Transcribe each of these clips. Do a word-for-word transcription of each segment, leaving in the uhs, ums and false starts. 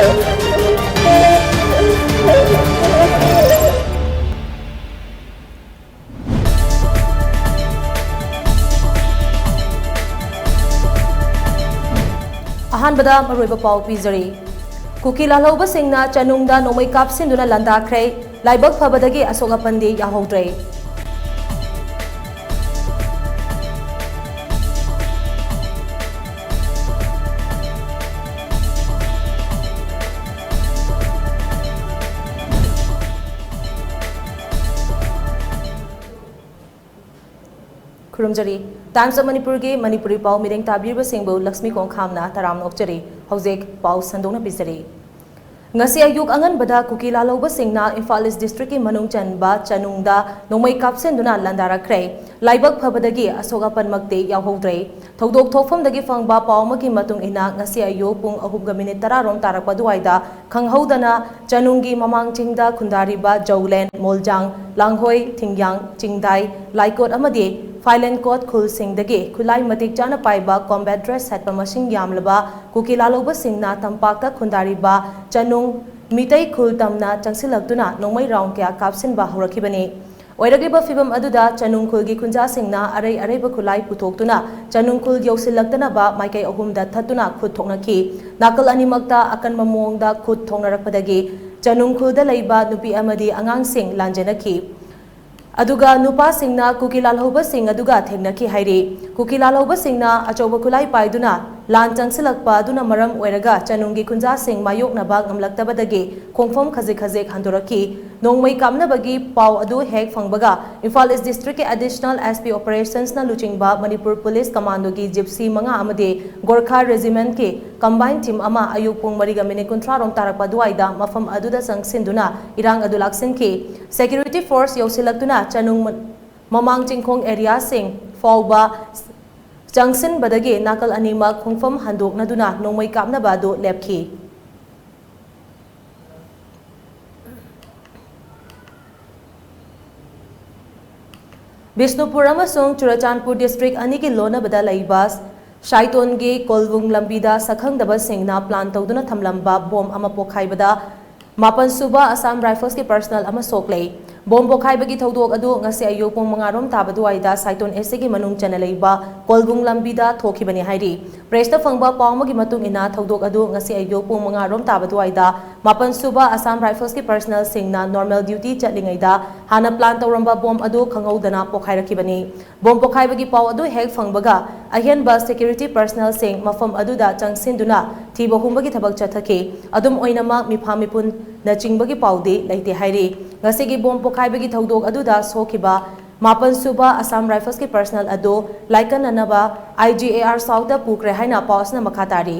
ꯑꯍꯥꯟꯕꯗ ꯃꯔꯨꯑꯣꯏꯕ ꯄꯥꯎ ꯄꯤꯖꯔꯤ꯫ ꯀꯨꯀꯤ ꯂꯥꯜꯍꯧꯕꯁꯤꯡꯅ ꯆꯅꯨꯡꯗ ꯅꯣꯡꯃꯩ ꯀꯥꯞꯁꯤꯟꯗꯨꯅ ꯂꯥꯟꯗꯥꯈ꯭ꯔꯦ꯫ ꯂꯥꯏꯕꯛ ꯐꯕꯗꯒꯤ ꯑꯁꯣꯛ ꯑꯄꯟꯗꯤ ꯌꯥꯎꯍꯧꯗ꯭ꯔꯦ꯫ ꯈꯨꯔꯨꯝꯖꯔꯤ꯫ Times of ꯃꯅꯤꯄꯨꯔꯒꯤ ꯃꯅꯤꯄꯨꯔꯤ ꯄꯥꯎ ꯃꯤꯠꯌꯦꯡ ꯇꯥꯕꯤꯔꯤꯕꯁꯤꯡꯕꯨ ꯂꯛꯁꯃꯤ ꯀꯣꯡꯈꯥꯝꯅ ꯇꯔꯥꯝꯅ ꯑꯣꯛꯆꯔꯤ꯫ ꯍꯧꯖꯤꯛ ꯄꯥꯎ ꯁꯟꯗꯣꯛꯅ ꯄꯤꯖꯔꯤ꯫ ꯉꯁꯤ ꯑꯌꯨꯛ ꯑꯉꯟꯕꯗ ꯀꯨꯀꯤ ꯂꯥꯜꯍꯧꯕꯁꯤꯡꯅ ꯏꯝꯐꯥꯜ ꯏꯁ ꯗꯤꯁꯇ꯭ꯔꯤꯛꯀꯤ ꯃꯅꯨꯡ ꯆꯟꯕ ꯆꯅꯨꯡꯗ ꯅꯣꯡꯃꯩ ꯀꯥꯞꯁꯤꯟꯗꯨꯅ ꯂꯥꯟꯗꯥꯔꯛꯈ꯭ꯔꯦ꯫ ꯂꯥꯏꯕꯛ ꯐꯕꯗꯒꯤ ꯑꯁꯣꯛ ꯑꯄꯟꯃꯛꯇꯤ ꯌꯥꯎꯍꯧꯗ꯭ꯔꯦ꯫ ꯊꯧꯗꯣꯛ ꯊꯣꯛꯐꯝꯗꯒꯤ ꯐꯪꯕ ꯄꯥꯎ ꯑꯃꯒꯤ ꯃꯇꯨꯡ ꯏꯟꯅ, ꯉꯁꯤ ꯑꯌꯨꯛ ꯄꯨꯡ ꯑꯍꯨꯝꯒ ꯃꯤꯅꯤꯠ ꯇꯔꯥ ꯔꯣꯝ ꯇꯥꯔꯛꯄ ꯑꯗꯨꯋꯥꯏꯗ ꯈꯪꯍꯧꯗꯅ ꯆꯅꯨꯡꯒꯤ ꯃꯃꯥꯡ ꯆꯤꯡꯗ ꯈꯨꯟꯗꯥꯔꯤꯕ ꯖꯧꯂꯦꯟ, ꯃꯣꯜꯖꯥꯡ, ꯂꯥꯡꯍꯣꯏ, ꯊꯤꯡꯌꯥꯡ, ꯆꯤꯡꯗꯥꯏ, ꯂꯥꯏꯀꯣꯠ ꯑꯃꯗꯤ ꯐꯥꯏꯂꯦꯟꯀꯣꯠ ꯈꯨꯜꯁꯤꯡꯗꯒꯤ ꯈꯨꯠꯂꯥꯏ ꯃꯇꯤꯛ ꯆꯥꯅ ꯄꯥꯏꯕ combat dress ꯁꯦꯠꯄ ꯃꯁꯤꯡ ꯌꯥꯝꯂꯕ ꯀꯨꯀꯤ ꯂꯥꯜꯍꯧꯕꯁꯤꯡꯅ ꯇꯝꯄꯥꯛꯇ ꯈꯨꯟꯗꯥꯔꯤꯕ ꯆꯅꯨꯡ ꯃꯤꯇꯩ ꯈꯨꯜ ꯇꯝꯅ ꯆꯪꯁꯤꯜꯂꯛꯇꯨꯅ ꯅꯣꯡꯃꯩ round ꯀꯌꯥ ꯀꯥꯞꯁꯤꯟꯕ ꯍꯧꯔꯛꯈꯤꯕꯅꯤ꯫ ꯑꯣꯏꯔꯛꯂꯤꯕ ꯐꯤꯚꯝ ꯑꯗꯨꯗ ꯆꯅꯨꯡ ꯈꯨꯜꯒꯤ ꯈꯨꯟꯖꯥꯁꯤꯡꯅ ꯑꯔꯩ ꯑꯔꯩꯕ ꯈꯨꯠꯂꯥꯏ ꯄꯨꯊꯣꯛꯇꯨꯅ ꯆꯅꯨꯡ ꯈꯨꯜ ꯌꯧꯁꯤꯜꯂꯛꯇꯅꯕ ꯃꯥꯏꯀꯩ ꯑꯍꯨꯝꯗ ꯊꯠꯇꯨꯅ ꯈꯨꯠ ꯊꯣꯛꯅꯈꯤ꯫ ꯅꯥꯀꯜ ꯑꯅꯤꯃꯛꯇ ꯑꯀꯟꯕ ꯃꯑꯣꯡꯗ ꯈꯨꯠ ꯊꯣꯛꯅꯔꯛꯄꯗꯒꯤ ꯆꯅꯨꯡ ꯈꯨꯜꯗ ꯂꯩꯕ ꯅꯨꯄꯤ ꯑꯃꯗꯤ ꯑꯉꯥꯡꯁꯤꯡ ꯂꯥꯟꯖꯦꯟꯅꯈꯤ꯫ ꯑꯗꯨꯒ ꯅꯨꯄꯥꯁꯤꯡꯅ ꯀꯨꯀꯤ ꯂꯥꯜꯍꯧꯕꯁꯤꯡ ꯑꯗꯨꯒ ꯊꯦꯡꯅꯈꯤ ꯍꯥꯏꯔꯤ꯫ ꯀꯨꯀꯤ ꯂꯥꯜꯍꯧꯕꯁꯤꯡꯅ ꯑꯆꯧꯕ ꯈꯨꯠꯂꯥꯏ ꯄꯥꯏꯗꯨꯅ ꯂꯥꯟ ꯆꯪꯁꯤꯜꯂꯛꯄ ꯑꯗꯨꯅ ꯃꯔꯝ ꯑꯣꯏꯔꯒ ꯆꯅꯨꯡꯒꯤ ꯈꯨꯟꯖꯥꯁꯤꯡ ꯃꯥꯌꯣꯛꯅꯕ ꯉꯝꯂꯛꯇꯕꯗꯒꯤ ꯈꯣꯡꯐꯝ ꯈꯖꯤꯛ ꯈꯖꯤꯛ ꯍꯟꯗꯣꯔꯛꯈꯤ꯫ ꯅꯣꯡꯃꯩ ꯀꯥꯞꯅꯕꯒꯤ ꯄꯥꯎ ꯑꯗꯨ ꯍꯦꯛ ꯐꯪꯕꯒ ꯏꯝꯐꯥꯜ ꯏꯁ ꯗꯤꯁꯇ꯭ꯔꯤꯛꯀꯤ Additional S P Operationsꯅ ꯂꯨꯆꯤꯡꯕ ꯃꯅꯤꯄꯨꯔ ꯄꯨꯂꯤꯁ ꯀꯃꯥꯟꯗꯣꯒꯤ ꯖꯤꯞꯁꯤ ꯃꯉꯥ ꯑꯃꯗꯤ ꯒꯣꯔꯈꯥ ꯔꯦꯖꯤꯃꯦꯟꯠꯀꯤ combined team ꯑꯃ ꯑꯌꯨꯛ ꯄꯨꯡ ꯃꯔꯤꯒ ꯃꯤꯅꯤꯠ ꯀꯨꯟꯊ꯭ꯔꯥ ꯔꯣꯝ ꯇꯥꯔꯛꯄ ꯑꯗꯨꯋꯥꯏꯗ ꯃꯐꯝ ꯑꯗꯨꯗ ꯆꯪꯁꯤꯟꯗꯨꯅ ꯏꯔꯥꯡ ꯑꯗꯨ ꯂꯥꯛꯁꯤꯟꯈꯤ꯫ Security force ꯌꯧꯁꯤꯜꯂꯛꯇꯨꯅ ꯆꯅꯨꯡ ꯃꯃꯥꯡ ꯆꯤꯡꯈꯣꯡ areaꯁꯤꯡ ꯐꯥꯎꯕ ꯆꯪꯁꯤꯟꯕꯗꯒꯤ ꯅꯥꯀꯜ ꯑꯅꯤꯃꯛ ꯈꯣꯡꯐꯝ ꯍꯟꯗꯣꯛꯅꯗꯨꯅ ꯅꯣꯡꯃꯩ ꯀꯥꯞꯅꯕ ꯑꯗꯨ ꯂꯦꯞꯈꯤ꯫ ꯕꯤꯁꯅꯨꯄꯨꯔ ꯑꯃꯁꯨꯡ ꯆꯨꯔꯆꯥꯟꯄꯨꯔ district ꯑꯅꯤꯒꯤ ꯂꯣꯟꯅꯕꯗ ꯂꯩꯕ ꯁꯥꯏꯇꯣꯟꯒꯤ ꯀꯣꯜꯕꯨꯡ ꯂꯝꯕꯤꯗ ꯁꯛꯈꯪꯗꯕꯁꯤꯡꯅ plan ꯇꯧꯗꯨꯅ ꯊꯝꯂꯝꯕ bomb ꯑꯃ ꯄꯣꯈꯥꯏꯕꯗ ꯃꯥꯄꯟ ꯁꯨꯕ Assam Riflesꯀꯤ personnel ꯑꯃ ꯁꯣꯛꯂꯦ꯫ Bomb ꯄꯣꯈꯥꯏꯕꯒꯤ ꯊꯧꯗꯣꯛ ꯑꯗꯨ ꯉꯁꯤ ꯑꯌꯨꯛ ꯄꯨꯡ ꯃꯉꯥ ꯔꯣꯝ ꯇꯥꯕ ꯑꯗꯨꯋꯥꯏꯗ ꯁꯥꯏꯇꯣꯟ SCꯒꯤ ꯃꯅꯨꯡ ꯆꯟꯅ ꯂꯩꯕ ꯀꯣꯜꯕꯨꯡ ꯂꯝꯕꯤꯗ ꯊꯣꯛꯈꯤꯕꯅꯤ ꯍꯥꯏꯔꯤ꯫ Pressꯇ ꯐꯪꯕ ꯄꯥꯎ ꯑꯃꯒꯤ ꯃꯇꯨꯡ ꯏꯟꯅ, ꯊꯧꯗꯣꯛ ꯑꯗꯨ ꯉꯁꯤ ꯑꯌꯨꯛ ꯄꯨꯡ ꯃꯉꯥ ꯔꯣꯝ ꯇꯥꯕ ꯑꯗꯨꯋꯥꯏꯗ ꯃꯥꯄꯟ ꯁꯨꯕ Assam Riflesꯀꯤ personnelꯁꯤꯡꯅ normal duty ꯆꯠꯂꯤꯉꯩꯗ ꯍꯥꯟꯅ plan ꯇꯧꯔꯝꯕ bomb ꯑꯗꯨ ꯈꯪꯍꯧꯗꯅ ꯄꯣꯈꯥꯏꯔꯛꯈꯤꯕꯅꯤ꯫ Bomb ꯄꯣꯈꯥꯏꯕꯒꯤ ꯄꯥꯎ ꯑꯗꯨ ꯍꯦꯛ ꯐꯪꯕꯒ ꯑꯍꯦꯟꯕ security personnelꯁꯤꯡ ꯃꯐꯝ ꯑꯗꯨꯗ ꯆꯪꯁꯤꯟꯗꯨꯅ ꯊꯤꯕ ꯍꯨꯝꯕꯒꯤ ꯊꯕꯛ ꯆꯠꯊꯈꯤ꯫ ꯑꯗꯨꯝ ꯑꯣꯏꯅꯃꯛ, ꯃꯤꯐꯥ ꯃꯤꯄꯨꯟꯅꯆꯤꯡꯕꯒꯤ ꯄꯥꯎꯗꯤ ꯂꯩꯇꯦ ꯍꯥꯏꯔꯤ꯫ ꯉꯁꯤꯒꯤ bomb ꯄꯣꯈꯥꯏꯕꯒꯤ ꯊꯧꯗꯣꯛ ꯑꯗꯨꯗ ꯁꯣꯛꯈꯤꯕ ꯃꯥꯄꯟ ꯁꯨꯕ Assam Riflesꯀꯤ personnel ꯑꯗꯨ ꯂꯥꯏꯀꯠꯅꯅꯕ IGAR Southꯇ ꯄꯨꯈ꯭ꯔꯦ ꯍꯥꯏꯅ ꯄꯥꯎ ꯑꯁꯤꯅ ꯃꯈꯥ ꯇꯥꯔꯤ꯫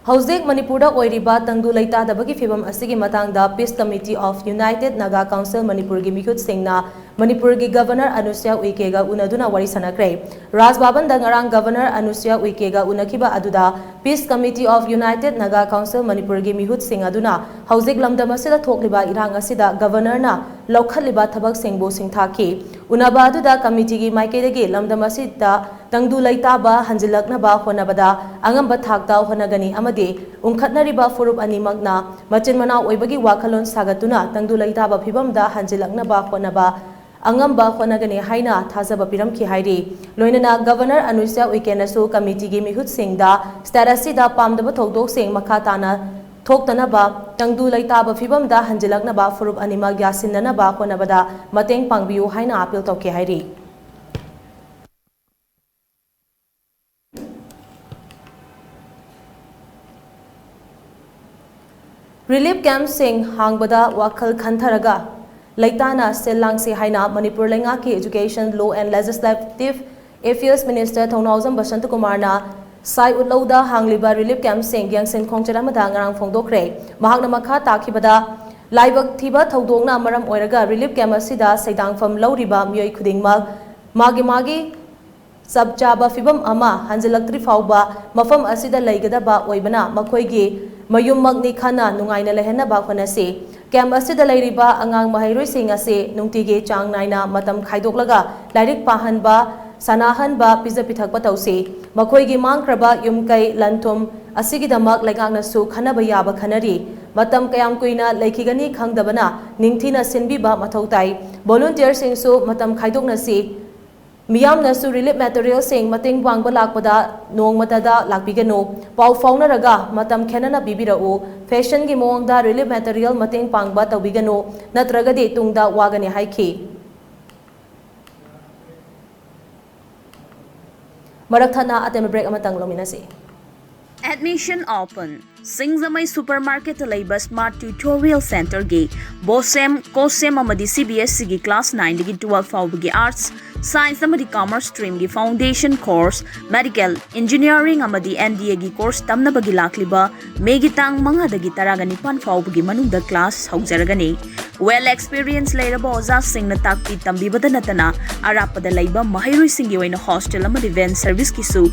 ꯍꯧꯖꯤꯛ ꯃꯅꯤꯄꯨꯔꯗ ꯑꯣꯏꯔꯤꯕ ꯇꯪꯗꯨ ꯂꯩꯇꯥꯗꯕꯒꯤ ꯐꯤꯚꯝ ꯑꯁꯤꯒꯤ ꯃꯇꯥꯡꯗ Peace Committee of United Naga Council ꯃꯅꯤꯄꯨꯔꯒꯤ ꯃꯤꯍꯨꯠꯁꯤꯡꯅ ꯃꯅꯤꯄꯨꯔꯒꯤ Governor ꯑꯅꯨꯁ꯭ꯌꯥ ꯎꯏꯀꯦꯒ ꯎꯅꯗꯨꯅ ꯋꯥꯔꯤ ꯁꯥꯟꯅꯈ꯭ꯔꯦ꯫ ꯔꯥꯖ ꯚꯕꯟꯗ ꯉꯔꯥꯡ Governor ꯑꯅꯨꯁ꯭ꯌꯥ ꯎꯏꯀꯦꯒ ꯎꯅꯈꯤꯕ ꯑꯗꯨꯗ Peace Committee of United Naga Council ꯃꯅꯤꯄꯨꯔꯒꯤ ꯃꯤꯍꯨꯠꯁꯤꯡ ꯑꯗꯨꯅ ꯍꯧꯖꯤꯛ ꯂꯝꯗꯝ ꯑꯁꯤꯗ ꯊꯣꯛꯂꯤꯕ ꯏꯔꯥꯡ ꯑꯁꯤꯗ Governorꯅ ꯂꯧꯈꯠꯂꯤꯕ ꯊꯕꯛꯁꯤꯡꯕꯨ ꯁꯤꯡꯊꯥꯈꯤ꯫ ꯎꯅꯕ ꯑꯗꯨꯗ committeeꯒꯤ ꯃꯥꯏꯀꯩꯗꯒꯤ ꯂꯝꯗꯝ ꯑꯁꯤꯗ ꯇꯪꯗꯨ ꯂꯩꯇꯥꯕ ꯍꯟꯖꯤꯜꯂꯛꯅꯕ ꯍꯣꯠꯅꯕꯗ ꯑꯉꯝꯕ ꯊꯥꯛꯇ ꯍꯣꯠꯅꯒꯅꯤ ꯑꯃꯗꯤ ꯎꯪꯈꯠꯅꯔꯤꯕ ꯐꯨꯔꯨꯞ ꯑꯅꯤꯃꯛꯅ ꯃꯆꯤꯟ ꯃꯅꯥꯎ ꯑꯣꯏꯕꯒꯤ ꯋꯥꯈꯜꯂꯣꯟ ꯁꯥꯒꯠꯇꯨꯅ ꯇꯪꯗꯨ ꯂꯩꯇꯥꯕ ꯐꯤꯚꯝꯗ ꯍꯟꯖꯤꯜꯂꯛꯅꯕ ꯍꯣꯠꯅꯕ ꯑꯉꯝꯕ ꯍꯣꯠꯅꯒꯅꯤ ꯍꯥꯏꯅ ꯊꯥꯖꯕ ꯄꯤꯔꯝꯈꯤ ꯍꯥꯏꯔꯤ꯫ ꯂꯣꯏꯅꯅ Governor ꯑꯅꯨꯁ꯭ꯌꯥ ꯎꯏꯀꯦꯅꯁꯨ committeeꯒꯤ ꯃꯤꯍꯨꯠꯁꯤꯡꯗ state ꯑꯁꯤꯗ ꯄꯥꯝꯗꯕ ꯊꯧꯗꯣꯛꯁꯤꯡ ꯃꯈꯥ ꯇꯥꯅ ꯊꯣꯛꯇꯅꯕ, ꯇꯪꯗꯨ ꯂꯩꯇꯥꯕ ꯐꯤꯚꯝꯗ ꯍꯟꯖꯤꯜꯂꯛꯅꯕ ꯐꯨꯔꯨꯞ ꯑꯅꯤꯃꯛ ꯌꯥꯁꯤꯟꯅꯅꯕ ꯍꯣꯠꯅꯕꯗ ꯃꯇꯦꯡ ꯄꯥꯡꯕꯤꯌꯨ ꯍꯥꯏꯅ appeal ꯇꯧꯈꯤ ꯍꯥꯏꯔꯤ꯫ Relief campꯁꯤꯡ ꯍꯥꯡꯕꯗ ꯋꯥꯈꯜ ꯈꯟꯊꯔꯒ ꯂꯩꯇꯥꯅ ꯁꯤꯜ ꯂꯥꯡꯁꯤ ꯍꯥꯏꯅ ꯃꯅꯤꯄꯨꯔ ꯂꯩꯉꯥꯛꯀꯤ Education, Law and Legislative Affairs Minister ꯊꯧꯅꯥꯎꯖꯝ ꯕꯁꯟꯇꯀꯨꯃꯥꯔꯅ ꯁꯥꯏ ꯎꯠꯂꯧꯗ ꯍꯥꯡꯂꯤꯕ relief campꯁꯤꯡ ꯌꯦꯡꯁꯤꯟ ꯈꯣꯡꯆꯠ ꯑꯃꯗ ꯉꯔꯥꯡ ꯐꯣꯡꯗꯣꯛꯈ꯭ꯔꯦ꯫ ꯃꯍꯥꯛꯅ ꯃꯈꯥ ꯇꯥꯈꯤꯕꯗ, ꯂꯥꯏꯕꯛ ꯊꯤꯕ ꯊꯧꯗꯣꯛꯅ ꯃꯔꯝ ꯑꯣꯏꯔꯒ relief camp ꯑꯁꯤꯗ ꯁꯩꯗꯥꯡꯐꯝ ꯂꯧꯔꯤꯕ ꯃꯤꯑꯣꯏ ꯈꯨꯗꯤꯡꯃꯛ ꯃꯥꯒꯤ ꯃꯥꯒꯤ ꯆꯞ ꯆꯥꯕ ꯐꯤꯚꯝ ꯑꯃ ꯍꯟꯖꯤꯜꯂꯛꯇ꯭ꯔꯤ ꯐꯥꯎꯕ ꯃꯐꯝ ꯑꯁꯤꯗ ꯂꯩꯒꯗꯕ ꯑꯣꯏꯕꯅ, ꯃꯈꯣꯏꯒꯤ ꯃꯌꯨꯝꯃꯛꯅꯤ ꯈꯟꯅ ꯅꯨꯡꯉꯥꯏꯅ ꯂꯩꯍꯟꯅꯕ ꯍꯣꯠꯅꯁꯤ꯫ ꯀꯦꯝꯞ ꯑꯁꯤꯗ ꯂꯩꯔꯤꯕ ꯑꯉꯥꯡ ꯃꯍꯩꯔꯣꯏꯁꯤꯡ ꯑꯁꯤ ꯅꯨꯡꯇꯤꯒꯤ ꯆꯥꯡ ꯅꯥꯏꯅ ꯃꯇꯝ ꯈꯥꯏꯗꯣꯛꯂꯒ ꯂꯥꯏꯔꯤꯛ ꯄꯥꯍꯟꯕ, ꯁꯥꯟꯅꯍꯟꯕ, ꯄꯤꯖ ꯄꯤꯊꯛꯄ ꯇꯧꯁꯤ꯫ ꯃꯈꯣꯏꯒꯤ ꯃꯥꯡꯈ꯭ꯔꯕ ꯌꯨꯝ ꯀꯩ ꯂꯟ ꯊꯨꯝ ꯑꯁꯤꯒꯤꯗꯃꯛ ꯂꯩꯉꯥꯛꯅꯁꯨ ꯈꯟꯅꯕ ꯌꯥꯕ ꯈꯟꯅꯔꯤ꯫ ꯃꯇꯝ ꯀꯌꯥꯝ ꯀꯨꯏꯅ ꯂꯩꯈꯤꯒꯅꯤ ꯈꯪꯗꯕꯅ ꯅꯤꯡꯊꯤꯅ ꯁꯤꯟꯕꯤꯕ ꯃꯊꯧ ꯇꯥꯏ꯫ ꯚꯣꯂꯨꯟꯇꯤꯌꯔꯁꯤꯡꯁꯨ ꯃꯇꯝ ꯈꯥꯏꯗꯣꯛꯅꯁꯤ꯫ ꯃꯤꯌꯥꯝꯅꯁꯨ ꯔꯤꯂꯤꯐ ꯃꯦꯇꯔꯤꯌꯦꯜꯁꯤꯡ ꯃꯇꯦꯡ ꯄꯥꯡꯕ ꯂꯥꯛꯄꯗ ꯅꯣꯡꯃꯇꯗ ꯂꯥꯛꯄꯤꯒꯅꯨ꯫ ꯄꯥꯎ ꯐꯥꯎꯅꯔꯒ ꯃꯇꯝ ꯈꯦꯠꯅꯅ ꯄꯤꯕꯤꯔꯛꯎ꯫ ꯐꯦꯁꯟꯒꯤ ꯃꯑꯣꯡꯗ ꯔꯤꯂꯤꯐ ꯃꯦꯇꯔꯤꯌꯦꯜ ꯃꯇꯦꯡ ꯄꯥꯡꯕ ꯇꯧꯕꯤꯒꯅꯨ, ꯅꯠꯇ꯭ꯔꯒꯗꯤ ꯇꯨꯡꯗ ꯋꯥꯒꯅꯤ ꯍꯥꯏꯈꯤ꯫ ꯃꯔꯛ ꯊꯠꯅ ꯑꯇꯦꯟꯕ ꯕ꯭ꯔꯦꯛ ꯑꯃꯇꯪ ꯂꯧꯃꯤꯟꯅꯁꯤ꯫ Admission open꯫ ꯁꯤꯡꯖꯃꯩ ꯁꯨꯄꯔ ꯃꯥꯔꯀꯦꯠꯇ ꯂꯩꯕ ꯁ꯭ꯃꯥꯔꯠ ꯇ꯭ꯌꯨꯇꯣꯔꯤꯌꯦꯜ ꯁꯦꯟꯇꯔꯒꯤ ꯕꯣꯁꯦꯝ, ꯀꯣꯁꯦꯝ ꯑꯃꯗꯤ ꯁꯤ ꯕꯤ ꯑꯦꯁ ꯁꯤꯒꯤ ꯀ꯭ꯂꯥꯁ ꯅꯥꯏꯟꯗꯒꯤ ꯇꯨꯋꯦꯜꯐ ꯐꯥꯎꯕꯒꯤ ꯑꯥꯔꯠꯁ, ꯁꯥꯏꯟꯁ ꯑꯃꯗꯤ ꯀꯃꯔꯁ ꯁ꯭ꯇ꯭ꯔꯤꯝꯒꯤ ꯐꯥꯎꯟꯗꯦꯁꯟ ꯀꯣꯔꯁ, ꯃꯦꯗꯤꯀꯦꯜ, ꯏꯟꯖꯤꯅꯤꯌꯥꯔꯤꯡ ꯑꯃꯗꯤ ꯑꯦꯟ ꯗꯤ ꯑꯦꯒꯤ ꯀꯣꯔꯁ ꯇꯝꯅꯕꯒꯤ ꯂꯥꯛꯂꯤꯕ ꯃꯦꯒꯤ ꯇꯥꯡ ꯃꯉꯥꯗꯒꯤ ꯇꯔꯥꯒ ꯅꯤꯄꯥꯟ ꯐꯥꯎꯕꯒꯤ ꯃꯅꯨꯡꯗ ꯀ꯭ꯂꯥꯁ ꯍꯧꯖꯔꯒꯅꯤ꯫ ꯋꯦꯜ ꯑꯦꯛꯁꯄꯤꯔꯤꯌꯦꯟꯁ ꯂꯩꯔꯕ ꯑꯣꯖꯥꯁꯤꯡꯅ ꯇꯥꯛꯄꯤ ꯇꯝꯕꯤꯕꯗ ꯅꯠꯇꯅ ꯑꯔꯥꯞꯄꯗ ꯂꯩꯕ ꯃꯍꯩꯔꯣꯏꯁꯤꯡꯒꯤ ꯑꯣꯏꯅ ꯍꯣꯁꯇꯦꯜ ꯑꯃꯗꯤ ꯚꯦꯟ ꯁꯔꯚꯤꯁꯀꯤꯁꯨ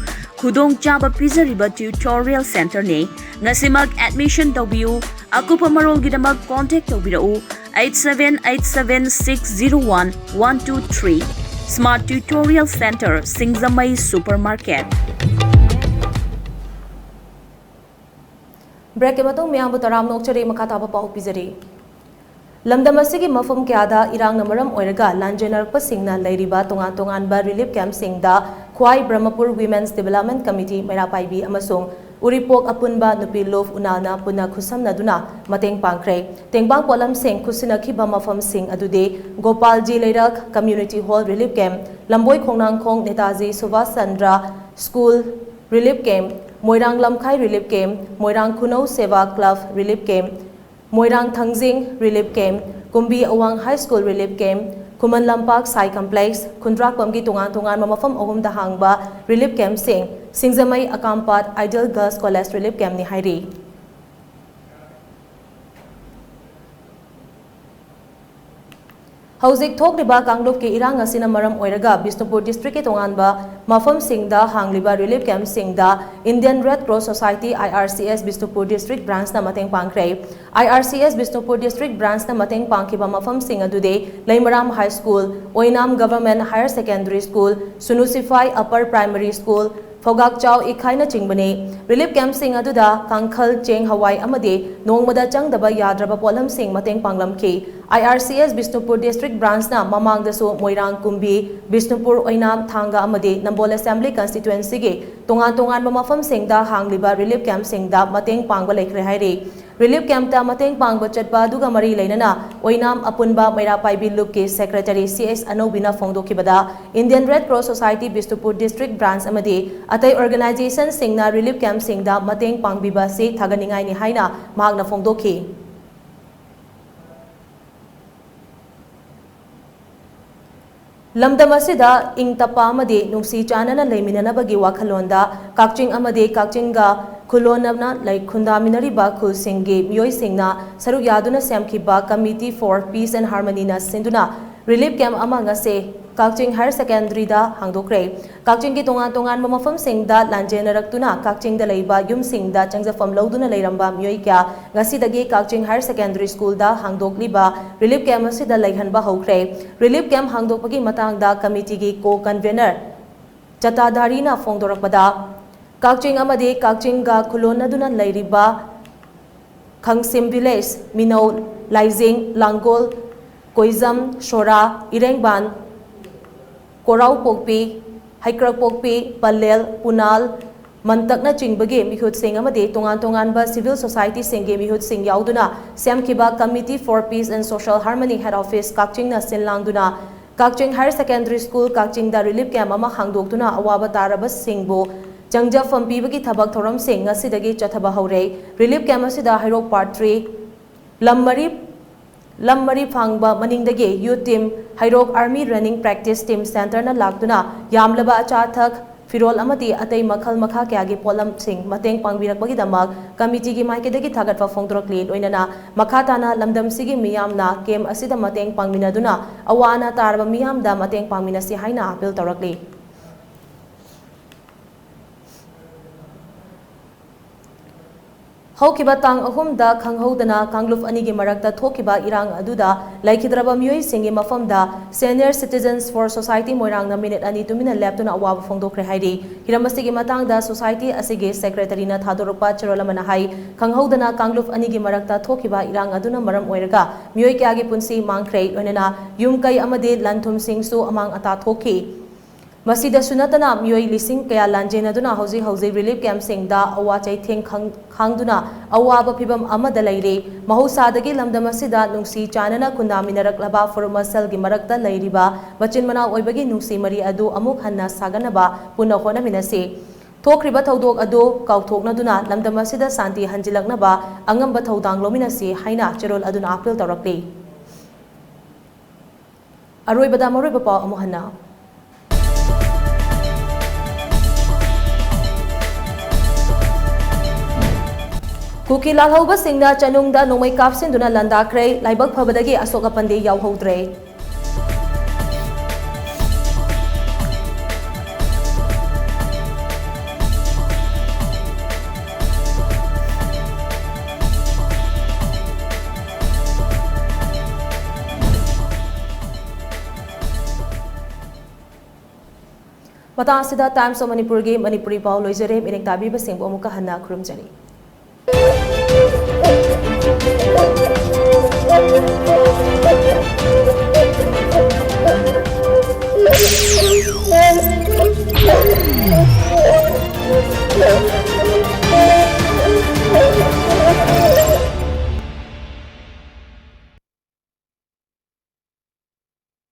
ꯈꯨꯗꯣꯡꯆꯥꯕ ꯄꯤꯖꯔꯤꯕ ꯇ꯭ꯌꯨꯇꯣꯔꯤꯌꯦꯜ ꯁꯦꯟꯇꯔꯅꯤ꯫ ꯉꯁꯤꯃꯛ ꯑꯦꯗꯃꯤꯁꯟ ꯇꯧꯕꯤꯌꯨ꯫ ꯑꯀꯨꯞꯄ ꯃꯔꯣꯜꯒꯤꯗꯃꯛ ꯀꯣꯟꯇꯦꯛ ꯇꯧꯕꯤꯔꯛꯎ, eight seven eight seven six zero one one two three꯫ Smart Tutorial Center, ꯁꯤꯡꯖꯃꯩ ꯁꯨꯄꯔ ꯃꯥꯔꯀꯦꯠ꯫ ꯕ꯭ꯔꯦꯛꯀꯤ ꯃꯇꯨꯡ ꯃꯤꯌꯥꯝꯕꯨ ꯇꯔꯥꯝꯅ ꯑꯣꯛꯆꯔꯤ꯫ ꯃꯈꯥ ꯇꯥꯕ ꯄꯥꯎ ꯄꯤꯖꯔꯤ꯫ ꯂꯝꯗꯝ ꯑꯁꯤꯒꯤ ꯃꯐꯝ ꯀꯌꯥꯗ ꯏꯔꯥꯡꯅ ꯃꯔꯝ ꯑꯣꯏꯔꯒ ꯂꯥꯟꯖꯦꯟꯅꯔꯛꯄꯁꯤꯡꯅ ꯂꯩꯔꯤꯕ ꯇꯣꯉꯥꯟ ꯇꯣꯉꯥꯟꯕ ꯔꯤꯂꯤꯐ ꯀꯦꯝꯞꯁꯤꯡꯗ ꯈ꯭ꯋꯥꯏ ꯕ꯭ꯔꯍꯃꯄꯨꯔ ꯋꯤꯃꯦꯟꯁ ꯗꯤꯕꯦꯂꯞꯃꯦꯟ ꯀꯃꯤꯇꯤ, ꯃꯩꯔꯥ ꯄꯥꯏꯕꯤ ꯑꯃꯁꯨꯡ ꯎꯔꯤꯄꯣꯛ ꯑꯄꯨꯟꯕ ꯅꯨꯄꯤ ꯂꯨꯞ ꯎꯅꯥꯅ ꯄꯨꯟꯅ ꯈꯨꯠꯁꯝꯅꯗꯨꯅ ꯃꯇꯦꯡ ꯄꯥꯡꯈ꯭ꯔꯦ꯫ ꯇꯦꯡꯕꯥꯡ ꯄꯣꯠꯂꯝꯁꯤꯡ ꯈꯨꯠꯁꯤꯟꯅꯈꯤꯕ ꯃꯐꯝꯁꯤꯡ ꯑꯗꯨꯗꯤ ꯒꯣꯄꯥꯜꯖꯤ ꯂꯩꯔꯛ community hall relief camp, Lamboi Khongnangkhong Netaji Subhas Chandra school relief camp, Moirang Lamkhai relief camp, Moirang Khunou Seba club relief camp, Moirang Thangjing relief camp, Kumbi Awang high school relief camp, Khuman Lampak ꯁꯥꯏ ꯀꯝꯄ꯭ꯂꯦꯛꯁ, ꯈꯨꯟꯗ꯭ꯔꯥꯛꯄꯝꯒꯤ ꯇꯣꯉꯥꯟ ꯇꯣꯉꯥꯟꯕ ꯃꯐꯝ ꯑꯍꯨꯝꯗ ꯍꯥꯡꯕ ꯔꯤꯂꯤꯐ ꯀꯦꯝꯞꯁꯤꯡ ꯁꯤꯡꯖꯃꯩ ꯑꯀꯥꯝꯄꯥꯠ ꯑꯥꯏꯗꯤꯌꯦꯜ ꯒꯔꯜꯁ ꯀꯣꯂꯦꯖ ꯔꯤꯂꯤꯐ ꯀꯦꯝꯞꯅꯤ ꯍꯥꯏꯔꯤ꯫ ꯍꯧꯖꯤꯛ ꯊꯣꯛꯂꯤꯕ ꯀꯥꯡꯂꯨꯞꯀꯤ ꯏꯔꯥꯡ ꯑꯁꯤꯅ ꯃꯔꯝ ꯑꯣꯏꯔꯒ ꯕꯤꯁꯅꯨꯄꯨꯔ ꯗꯤꯁꯇ꯭ꯔꯤꯛꯀꯤ ꯇꯣꯉꯥꯟꯕ ꯃꯐꯝꯁꯤꯡꯗ ꯍꯥꯡꯂꯤꯕ ꯔꯤꯂꯤꯐ ꯀꯦꯝꯞꯁꯤꯡꯗ Indian red cross society, IRCS, Bishnupur district ꯕ꯭ꯔꯥꯟꯁꯅ ꯃꯇꯦꯡ ꯄꯥꯡꯈ꯭ꯔꯦ꯫ IRCS ꯕꯤꯁꯅꯨꯄꯨꯔ ꯗꯤꯁꯇ꯭ꯔꯤꯛ ꯕ꯭ꯔꯥꯟꯁꯅ ꯃꯇꯦꯡ ꯄꯥꯡꯈꯤꯕ ꯃꯐꯝꯁꯤꯡ ꯑꯗꯨꯗꯤ Leimaram high school, Oinam government higher secondary school, Sunusiphai upper primary school, Phougakchao ꯏꯈꯥꯏꯅꯆꯤꯡꯕꯅꯤ꯫ ꯔꯤꯂꯤꯐ ꯀꯦꯝꯞꯁꯤꯡ ꯑꯗꯨꯗ ꯀꯥꯡꯈꯜ, ꯆꯦꯡ, ꯍꯋꯥꯏ ꯑꯃꯗꯤ ꯅꯣꯡꯃꯗ ꯆꯪꯗꯕ ꯌꯥꯗ꯭ꯔꯕ ꯄꯣꯠꯂꯝꯁꯤꯡ ꯃꯇꯦꯡ ꯄꯥꯡꯂꯝꯈꯤ꯫ IRCS ꯕꯤꯁꯅꯨꯄꯨꯔ ꯗꯤꯁꯇ꯭ꯔꯤꯛ ꯕ꯭ꯔꯥꯟꯁꯅ ꯃꯃꯥꯡꯗꯁꯨ ꯃꯣꯏꯔꯥꯡ, ꯀꯨꯝꯕꯤ, ꯕꯤꯁꯅꯨꯄꯨꯔ, ꯑꯣꯏꯅꯥꯝ, ꯊꯥꯡꯒ ꯑꯃꯗꯤ ꯅꯝꯕꯣꯜ ꯑꯦꯁꯦꯝꯕ꯭ꯂꯤ ꯀꯟꯁꯇꯤꯇ꯭ꯋꯦꯟꯁꯤꯒꯤ ꯇꯣꯉꯥꯟ ꯇꯣꯉꯥꯟꯕ ꯃꯐꯝꯁꯤꯡꯗ ꯍꯥꯡꯂꯤꯕ ꯔꯤꯂꯤꯐ ꯀꯦꯝꯞꯁꯤꯡꯗ ꯃꯇꯦꯡ ꯄꯥꯡꯕ ꯂꯩꯈ꯭ꯔꯦ ꯍꯥꯏꯔꯤ꯫ ꯔꯤꯂꯤꯐ ꯀꯦꯝꯞꯇ ꯃꯇꯦꯡ ꯄꯥꯡꯕ ꯆꯠꯄ ꯑꯗꯨꯒ ꯃꯔꯤ ꯂꯩꯅꯅ ꯑꯣꯏꯅꯥꯝ ꯑꯄꯨꯟꯕ ꯃꯩꯔꯥ ꯄꯥꯏꯕꯤ ꯂꯨꯞꯀꯤ ꯁꯦꯀ꯭ꯔꯦꯇꯔꯤ ꯁꯤ ꯑꯦꯁ ꯑꯅꯧꯕꯤꯅ ꯐꯣꯡꯗꯣꯛꯈꯤꯕꯗ, Indian red cross society Bishnupur district branch ꯑꯃꯗꯤ ꯑꯇꯩ ꯑꯣꯔꯒꯅꯥꯏꯖꯦꯁꯟꯁꯤꯡꯅ ꯔꯤꯂꯤꯐ ꯀꯦꯝꯞꯁꯤꯡꯗ ꯃꯇꯦꯡ ꯄꯥꯡꯕꯤꯕ ꯑꯁꯤ ꯊꯥꯒꯠꯅꯤꯡꯉꯥꯏꯅꯤ ꯍꯥꯏꯅ ꯃꯍꯥꯛꯅ ꯐꯣꯡꯗꯣꯛꯈꯤ꯫ ꯂꯝꯗꯝ ꯑꯁꯤꯗ ꯏꯪ ꯇꯞꯄ ꯑꯃꯗꯤ ꯅꯨꯡꯁꯤ ꯆꯥꯟꯅꯅ ꯂꯩꯃꯤꯟꯅꯅꯕꯒꯤ ꯋꯥꯈꯜꯂꯣꯟꯗ ꯀꯛꯆꯤꯡ ꯑꯃꯗꯤ ꯀꯛꯆꯤꯡꯒ ꯈꯨꯜꯂꯣꯟꯅꯅ ꯂꯩ ꯈꯨꯟꯗꯥꯃꯤꯟꯅꯔꯤꯕ ꯈꯨꯜꯁꯤꯡꯒꯤ ꯃꯤꯑꯣꯏꯁꯤꯡꯅ ꯁꯔꯨꯛ ꯌꯥꯗꯨꯅ ꯁꯦꯝꯈꯤꯕ Committee for Peace and Harmony ꯅ ꯁꯤꯟꯗꯨꯅ ꯔꯤꯂꯤꯐ ꯀꯦꯝꯞ ꯑꯃ ꯉꯁꯤ ꯀꯛꯆꯤꯡ ꯍꯥꯌꯔ ꯁꯦꯀꯦꯟꯗꯔꯤꯗ ꯍꯥꯡꯗꯣꯛꯈ꯭ꯔꯦ꯫ ꯀꯛꯆꯤꯡꯒꯤ ꯇꯣꯉꯥꯟ ꯇꯣꯉꯥꯟꯕ ꯃꯐꯝꯁꯤꯡꯗ ꯂꯥꯟꯖꯦꯟꯅꯔꯛꯇꯨꯅ ꯀꯛꯆꯤꯡꯗ ꯂꯩꯕ ꯌꯨꯝꯁꯤꯡꯗ ꯆꯪꯖꯐꯝ ꯂꯧꯗꯨꯅ ꯂꯩꯔꯝꯕ ꯃꯤꯑꯣꯏ ꯀꯌꯥ ꯉꯁꯤꯗꯒꯤ ꯀꯛꯆꯤꯡ ꯍꯥꯌꯔ ꯁꯦꯀꯦꯟꯗꯔꯤ ꯁ꯭ꯀꯨꯜꯗ ꯍꯥꯡꯗꯣꯛꯂꯤꯕ ꯔꯤꯂꯤꯐ ꯀꯦꯝꯞ ꯑꯁꯤꯗ ꯂꯩꯍꯟꯕ ꯍꯧꯈ꯭ꯔꯦ꯫ ꯔꯤꯂꯤꯐ ꯀꯦꯝꯞ ꯍꯥꯡꯗꯣꯛꯄꯒꯤ ꯃꯇꯥꯡꯗ ꯀꯃꯤꯇꯤꯒꯤ ꯀꯣ ꯀꯟꯚꯦꯅꯔ ꯆꯇꯥꯗꯥꯔꯤꯅ ꯐꯣꯡꯗꯣꯔꯛꯄꯗ, ꯀꯛꯆꯤꯡ ꯑꯃꯗꯤ ꯀꯛꯆꯤꯡꯒ ꯈꯨꯜꯂꯣꯟꯅꯗꯨꯅ ꯂꯩꯔꯤꯕ ꯈꯪꯁꯤꯝ ꯚꯤꯂꯦꯖ, ꯃꯤꯅꯧ, ꯂꯥꯏꯖꯤꯡ, ꯂꯥꯡꯒꯣꯜ, ꯀꯣꯏꯖꯝ, ꯁꯣꯔꯥ, ꯏꯔꯦꯡꯕꯥꯟ, ꯀꯣꯔꯥꯎꯄꯣꯛꯄꯤ, ꯍꯩꯀ꯭ꯔꯛꯄꯣꯛꯄꯤ, ꯄꯂꯦꯜ, ꯄꯨꯅꯥꯜ, ꯃꯟꯇꯛꯅꯆꯤꯡꯕꯒꯤ ꯃꯤꯍꯨꯠꯁꯤꯡ ꯑꯃꯗꯤ ꯇꯣꯉꯥꯟ ꯇꯣꯉꯥꯟꯕ ꯁꯤꯚꯤꯜ ꯁꯣꯁꯥꯏꯇꯤꯁꯤꯡꯒꯤ ꯃꯤꯍꯨꯠꯁꯤꯡ ꯌꯥꯎꯗꯨꯅ ꯁꯦꯝꯈꯤꯕ Committee for Peace and Social Harmony, Head Office, ꯀꯛꯆꯤꯡꯅ ꯁꯤꯟ ꯂꯥꯡꯗꯨꯅ ꯀꯛꯆꯤꯡ ꯍꯥꯌꯔ ꯁꯦꯀꯦꯟꯗꯔꯤ ꯁ꯭ꯀꯨꯜ ꯀꯛꯆꯤꯡꯗ ꯔꯤꯂꯤꯐ ꯀꯦꯝꯞ ꯑꯃ ꯍꯥꯡꯗꯣꯛꯇꯨꯅ ꯑꯋꯥꯕ ꯇꯥꯔꯕꯁꯤꯡꯕꯨ ꯆꯪꯖꯐꯝ ꯄꯤꯕꯒꯤ ꯊꯕꯛ ꯊꯧꯔꯝꯁꯤꯡ ꯉꯁꯤꯗꯒꯤ ꯆꯠꯊꯕ ꯍꯧꯔꯦ꯫ ꯔꯤꯂꯤꯐ ꯀꯦꯝꯞ ꯑꯁꯤꯗ ꯍꯩꯔꯣꯛ ꯄꯥꯔꯠ ꯊ꯭ꯔꯤ, ꯂꯝ ꯃꯔꯤ, ꯂꯝ ꯃꯔꯤ ꯐꯥꯡꯕ ꯃꯅꯤꯡꯗꯒꯤ youth team, Heirok army running practice team ꯁꯦꯟꯇꯔꯅ ꯂꯥꯛꯇꯨꯅ ꯌꯥꯝꯂꯕ ꯑꯆꯥ ꯑꯊꯛ, ꯐꯤꯔꯣꯜ ꯑꯃꯗꯤ ꯑꯇꯩ ꯃꯈꯜ ꯃꯈꯥ ꯀꯌꯥꯒꯤ ꯄꯣꯠꯂꯝꯁꯤꯡ ꯃꯇꯦꯡ ꯄꯥꯡꯕꯤꯔꯛꯄꯒꯤꯗꯃꯛ ꯀꯃꯤꯇꯤꯒꯤ ꯃꯥꯏꯀꯩꯗꯒꯤ ꯊꯥꯒꯠꯄ ꯐꯣꯡꯗꯣꯔꯛꯂꯤ꯫ ꯂꯣꯏꯅꯅ ꯃꯈꯥ ꯇꯥꯅ ꯂꯝꯗꯝꯁꯤꯒꯤ ꯃꯤꯌꯥꯝꯅ ꯀꯦꯝ ꯑꯁꯤꯗ ꯃꯇꯦꯡ ꯄꯥꯡꯃꯤꯟꯅꯗꯨꯅ ꯑꯋꯥ ꯑꯅꯥ ꯇꯥꯔꯕ ꯃꯤꯌꯥꯝꯗ ꯃꯇꯦꯡ ꯄꯥꯡꯃꯤꯟꯅꯁꯤ ꯍꯥꯏꯅ ꯑꯥꯄꯤꯜ ꯇꯧꯔꯛꯂꯤ꯫ ꯍꯧꯈꯤꯕ ꯇꯥꯡ ꯑꯍꯨꯝꯗ ꯈꯪꯍꯧꯗꯅ ꯀꯥꯡꯂꯨꯞ ꯑꯅꯤꯒꯤ ꯃꯔꯛꯇ ꯊꯣꯛꯈꯤꯕ ꯏꯔꯥꯡ ꯑꯗꯨꯗ ꯂꯩꯈꯤꯗ꯭ꯔꯕ ꯃꯤꯑꯣꯏꯁꯤꯡꯒꯤ ꯃꯐꯝꯗ Senior Citizens for Society ꯃꯣꯏꯔꯥꯡꯅ ꯃꯤꯅꯤꯠ ꯑꯅꯤ ꯇꯨꯃꯤꯟꯅ ꯂꯦꯞꯇꯨꯅ ꯑꯋꯥꯕ ꯐꯣꯡꯗꯣꯛꯈ꯭ꯔꯦ ꯍꯥꯏꯔꯤ꯫ ꯍꯤꯔꯝ ꯑꯁꯤꯒꯤ ꯃꯇꯥꯡꯗ society ꯑꯁꯤꯒꯤ secretaryꯅ ꯊꯥꯗꯣꯔꯛꯄ ꯆꯦꯔꯣꯜ ꯑꯃꯅ ꯍꯥꯏ, ꯈꯪꯍꯧꯗꯅ ꯀꯥꯡꯂꯨꯞ ꯑꯅꯤꯒꯤ ꯃꯔꯛꯇ ꯊꯣꯛꯈꯤꯕ ꯏꯔꯥꯡ ꯑꯗꯨꯅ ꯃꯔꯝ ꯑꯣꯏꯔꯒ ꯃꯤꯑꯣꯏ ꯀꯌꯥꯒꯤ ꯄꯨꯟꯁꯤ ꯃꯥꯡꯈ꯭ꯔꯦ, ꯂꯣꯏꯅꯅ ꯌꯨꯝ ꯀꯩ ꯑꯃꯗꯤ ꯂꯟ ꯊꯨꯝꯁꯤꯡꯁꯨ ꯑꯃꯥꯡ ꯑꯇꯥ ꯊꯣꯛꯈꯤ꯫ ꯃꯁꯤꯗꯁꯨ ꯅꯠꯇꯅ ꯃꯤꯑꯣꯏ ꯂꯤꯁꯤꯡ ꯀꯌꯥ ꯂꯥꯟꯖꯦꯟꯅꯗꯨꯅ ꯍꯧꯖꯤꯛ ꯍꯧꯖꯤꯛ relief campꯁꯤꯡꯗ ꯑꯋꯥ ꯆꯩꯊꯦꯡ ꯈꯪ-, ꯈꯥꯡꯗꯨꯅ ꯑꯋꯥꯕ ꯐꯤꯚꯝ ꯑꯃꯗ ꯂꯩꯔꯤ꯫ ꯃꯍꯧꯁꯥꯗꯒꯤ ꯂꯝꯗꯝ ꯑꯁꯤꯗ ꯅꯨꯡꯁꯤ ꯆꯥꯟꯅꯅ ꯈꯨꯟꯗꯥꯃꯤꯟꯅꯔꯛꯂꯕ ꯐꯨꯔꯨꯞ ꯃꯁꯦꯜꯒꯤ ꯃꯔꯛꯇ ꯂꯩꯔꯤꯕ ꯃꯆꯤꯟ ꯃꯅꯥꯎ ꯑꯣꯏꯕꯒꯤ ꯅꯨꯡꯁꯤ ꯃꯔꯤ ꯑꯗꯨ ꯑꯃꯨꯛ ꯍꯟꯅ ꯁꯥꯒꯠꯅꯕ ꯄꯨꯟꯅ ꯍꯣꯠꯅꯃꯤꯟꯅꯁꯤ꯫ ꯊꯣꯛꯈ꯭ꯔꯤꯕ ꯊꯧꯗꯣꯛ ꯑꯗꯨ ꯀꯥꯎꯊꯣꯛꯅꯗꯨꯅ ꯂꯝꯗꯝ ꯑꯁꯤꯗ ꯁꯥꯟꯇꯤ ꯍꯟꯖꯤꯜꯂꯛꯅꯕ ꯑꯉꯝꯕ ꯊꯧꯗꯥꯡ ꯂꯧꯃꯤꯟꯅꯁꯤ ꯍꯥꯏꯅ ꯆꯦꯔꯣꯜ ꯑꯗꯨꯅ ꯑꯥꯄꯤꯜ ꯇꯧꯔꯛꯂꯤ꯫ ꯑꯔꯣꯏꯕꯗ ꯃꯔꯨꯑꯣꯏꯕ ꯄꯥꯎ ꯑꯃꯨꯛ ꯍꯟꯅ꯫ ꯀꯨꯀꯤ ꯂꯥꯜꯍꯧꯕꯁꯤꯡꯅ ꯆꯅꯨꯡꯗ ꯅꯣꯡꯃꯩ ꯀꯥꯞꯁꯤꯟꯗꯨꯅ ꯂꯥꯟꯗꯥꯈ꯭ꯔꯦ꯫ ꯂꯥꯏꯕꯛ ꯐꯕꯗꯒꯤ ꯑꯁꯣꯛ ꯑꯄꯟꯗꯤ ꯌꯥꯎꯍꯧꯗ꯭ꯔꯦ꯫ ꯃꯇꯥꯡ ꯑꯁꯤꯗ Times of Manipurꯒꯤ ꯃꯅꯤꯄꯨꯔꯤ ꯄꯥꯎ ꯂꯣꯏꯖꯔꯦ꯫ ꯃꯤꯠꯌꯦꯡ ꯇꯥꯕꯤꯕꯁꯤꯡꯕꯨ ꯑꯃꯨꯛꯀ ꯍꯟꯅ ꯈꯨꯔꯨꯝꯖꯔꯤ꯫